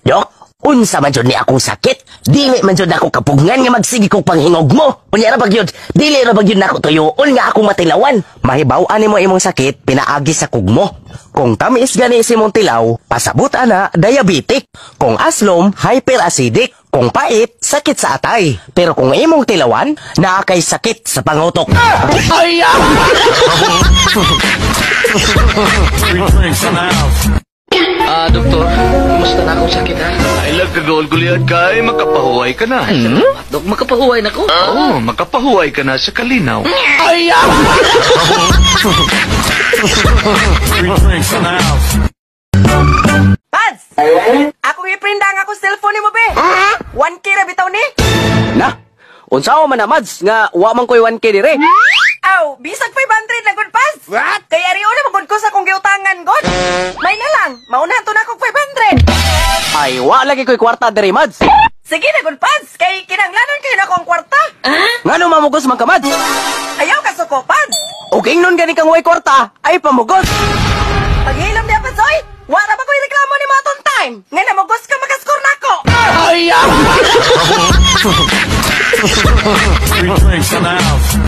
Dok, unsa man jud ni akong sakit? Dili man jud ako kapugngan nga magsige kog panghingog mo. Unya ra ba gyud, dili ra ba gyud nako tuyoon nga akong matilawan. Mahibaw-an nimo imong sakit pinaagi sa kugmo. Kung tamis gani si imong tilaw, pasabot ana diabetic. Kung aslom, hyperacidic. Kung pait, sakit sa atay. Pero kung imong tilawan, naa kay sakit sa pangutok. Ay! Free drinks in the house. Ah, doktor, kumusta na akong sakit, ha? Ay, kagol-gulian ka ay makapahuway ka na. Dok, makapahuway na ko. Oo, makapahuway ka na sa kalinaw. Free drinks in the house. Pads! Akong iprinda ang akong cellphone nimo, be. 1K ra bitaw ni. Na, unsa man na, Mads, nga wa man koy 1K dire? Aw, bisag 500 na gud, Pads. What? Kay ari una magud ko sa akong giutangan god. May na lang, maunahan to na akong 500. Ay, wa lagi koy kwarta dire, Mads. Sige na gud, Pads, kay kinanglanon kayo na akong kwarta. Ngano mamugos man ka, Mads? Ayaw ka suko, Pads. Og ingnon gani kang way kwarta, ay pamugos. Paghilom niya, Pads, oy. Wa ra ba ko'y reklamo ni atong time? Nga namugos ka, makaskor nako. Ay! Free drinks in the house.